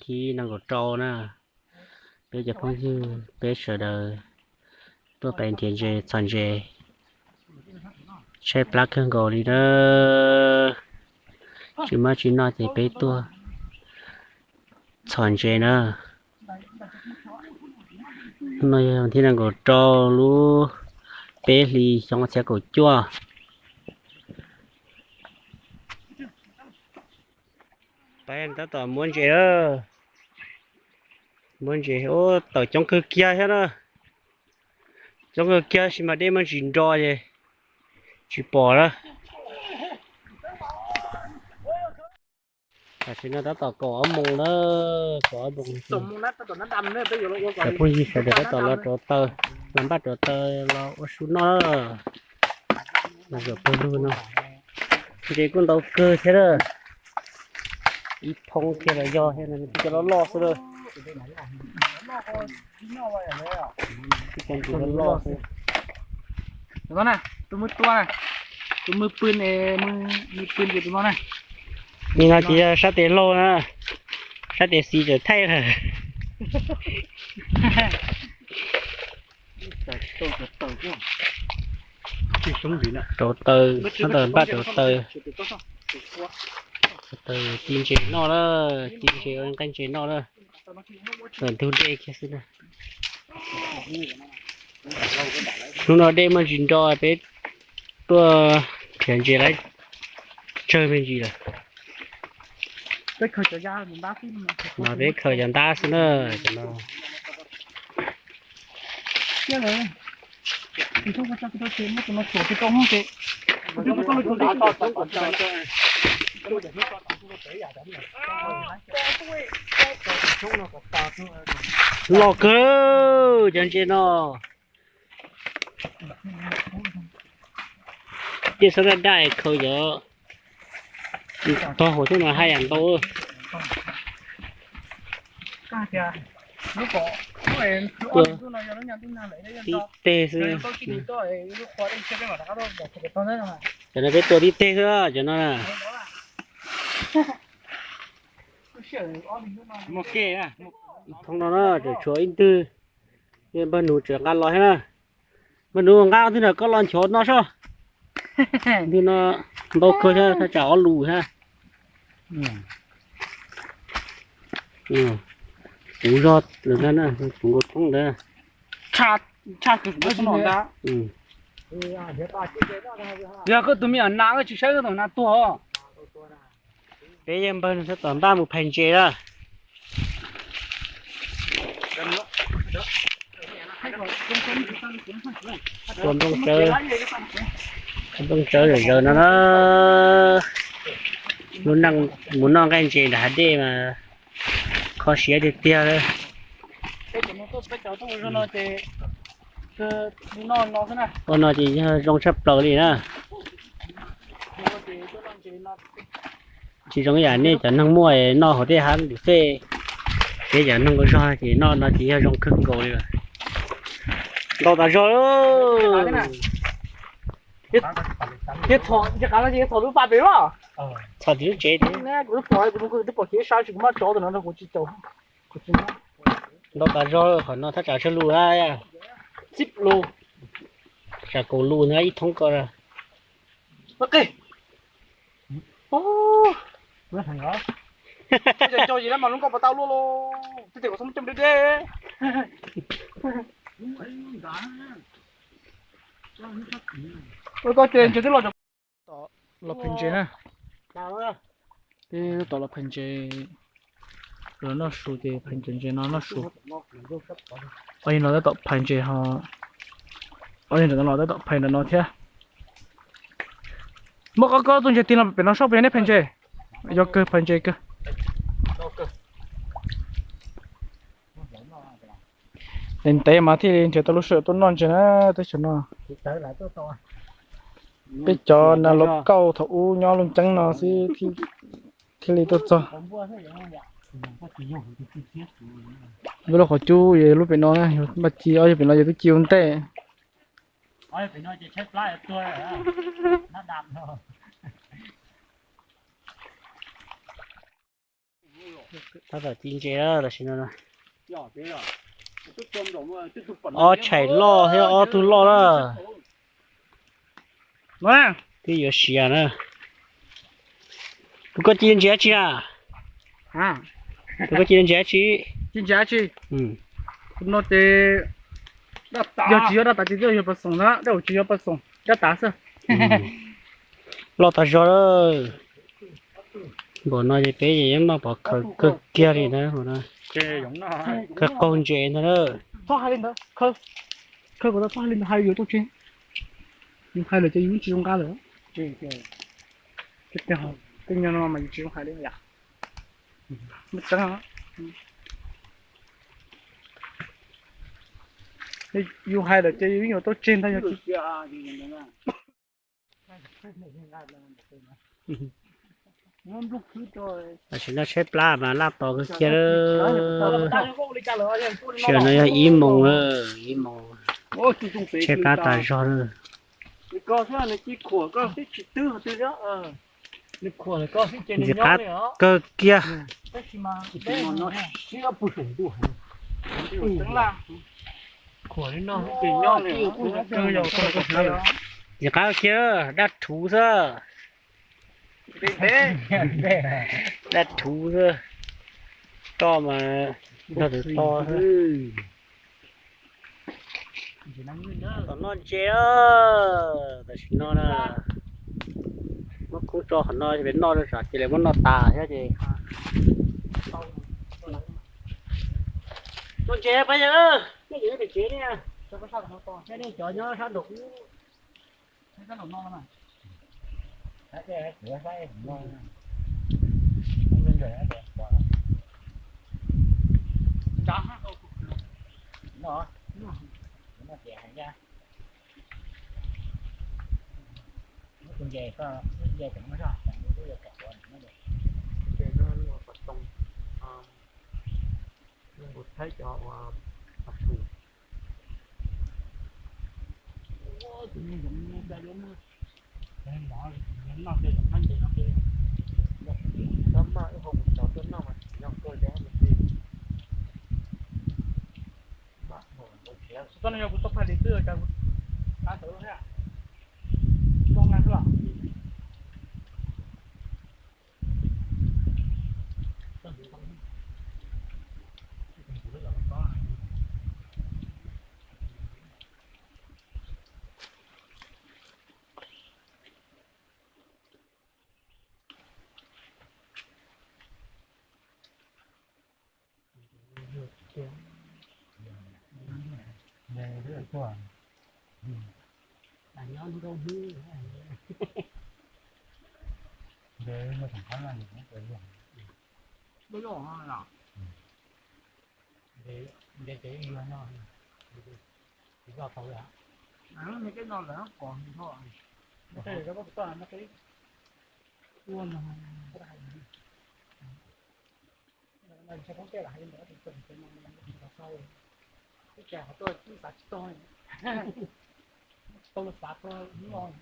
Thib nees nkaum rau na, peb cov phooj ywg peb sawv daws tuaj pem nrhiav ntses txhos ntses, tshaib plab kawg nkaus li na. Tsis muaj tsis noj ces peb tuaj txhos ntses na. Hnub no yog thib nees nkaum rau lub peb hlis xyoo ob txhiab kaum cuaj. Peb tab tom muab ntses, muab ntses, tawm coob kawg kiag thiab na. Coob kawg kiag sis mas dej muaj ntsis nro ces tsis pom lawm. Tam sim no tab tom kaum ob moos na, kaum ob moos. Cov phooj ywg sawv daws tab tom los rauv taws, los npaj rauv taws los ua su noj. Los zaum pawg lug no, ntses kuj ntau kawg thiab lawm. Ib thoob kiag los yog thiab, cov loj loj xwb lawm. Ib co ntses loj loj xwb. Tus no na, tus muaj tua na, tus muaj pw, muaj pw ces tus no na. Nim no ces yog sab tes laug na, sab tes xis tawm thaij lawm. Rauv taws, tab tom npaj rauv taws, rauv taws ci ntses noj lawm, ci ntses ua nqaij ntses noj lawm. Tawm ntug dej kiag xwb na. Hnub no dej muaj ntsis nro, peb tuaj nrhiav ntses lawm tsawg me ntsis lawm. Mas peb khaws cov ntab xwb na, cov no. Loj kawg cov ntses no. Tej xab daj daj khaws cov tog hauv xwb mas haj yam ntau. Tua tib teg xwb. Cov no peb tua tib teg xwb cov no. Thoob no na tseem tshuav ib ntwg, npawg Nus tseem nqa los thiab na. Npawg Nus nqa ntwg na koj los nchov no soj. Ntwg no ntau kawg thiab, thaj tsam ob lus thiab. Puv zog lawm ntag na, puv nkaus thoob ntawd. Yog koj tus me nyuam nas koj tsis saib koj tus nas tuag. Peb yawg npawg tab tom npaj mus phais ntses na. Tua nplooj tsawb, nplooj tsawb zawm zaws no na. Lub neej mus noj nqaij ntses nram hav dej mas kho siab tiag tiag li. Ua no ces yog zoo tshaj plaws li na. Tsis zoo yam nej cov neeg muaj noj hauv tej hav ntim fej, peb cov neeg ua zog ces noj no ces yog zoo kawg nkaus li. Ntau tas zog. Txhom tim lub tsev, kuv twb pom kev sai tsis, kuv maj tsov tus no rau kuv tsis caum. Ntau tas zog, qhov no thaj tsam tsawg lus a? Tsib lus. Tsam kaum lus ntag, ib thoob ko. Koj ces ntshe twb los, los phais ntses na. Peb tab tom los phais ntses, los noj su ces phais ntses, ntses no noj su. Ob yawg no tab tom phais ntses ho, ob yawg ntawm no los tab tom phais ntawm no thiab. Muab koj koj tus ntses tig los pem no soj pem nej phais ntses. Yog kawg, phais ntses kawg. Ntev ntev mas thiaj li nrhiav tau lub sij hawm tuaj noj ntses na teb chaws no. Peb cov nas los kauj thaum ub nyob Looj Ceeb no xwb thiaj li tuaj txog. Lub lub qhov cub lub pem no, yog npaj ci ob yawg pem no yog twb ci ua ntej. Tab tom ci ntses na tam sim no. Ob tshais loj thiab ob tug loj na. Twb yuav siav na. Tus koj ci ntses dab tsi na? Tus koj ci ntses dab tsi? No ces yog tsis yog dab tav ces twb yog pas xoom na, dab tsis yog pas xoom, dab tav xwb. Loj tas zog lawm. Npaum no ces peb yeej noj pom khaws kawg kiag li na. Khaws qaug ntses ntag na. Txhob hais li ntawd, khaws kom txhob hais li ntawd, hais yuav tau tseg. Yus hais lawm ces yus tsis zoo nqa lawm. Tej no mas yus tsis zoo hais li yom. Yus hais lawm ces yus yuav tau tseg ntag yog. Tam sim no tshaib plab mas laj tos kawg kiag. Sij hawm no yog ib moos lawm, ib moos. Tshaib plab tas zog lawm. Ntxim qab kawg kiag. Ntxim qab kiag, dab rhuv xwb. Dab rhuv xwb. Roj mas nrog tus to xwb. Tom noj ntses, tam sim no na, muab koob tso qhov no ces noj rau tsam cia li muab noj tas thiab ces. Noj ntses pab yawg, nej yuav pem tsev ne, nej cov nyob sab nraum ub.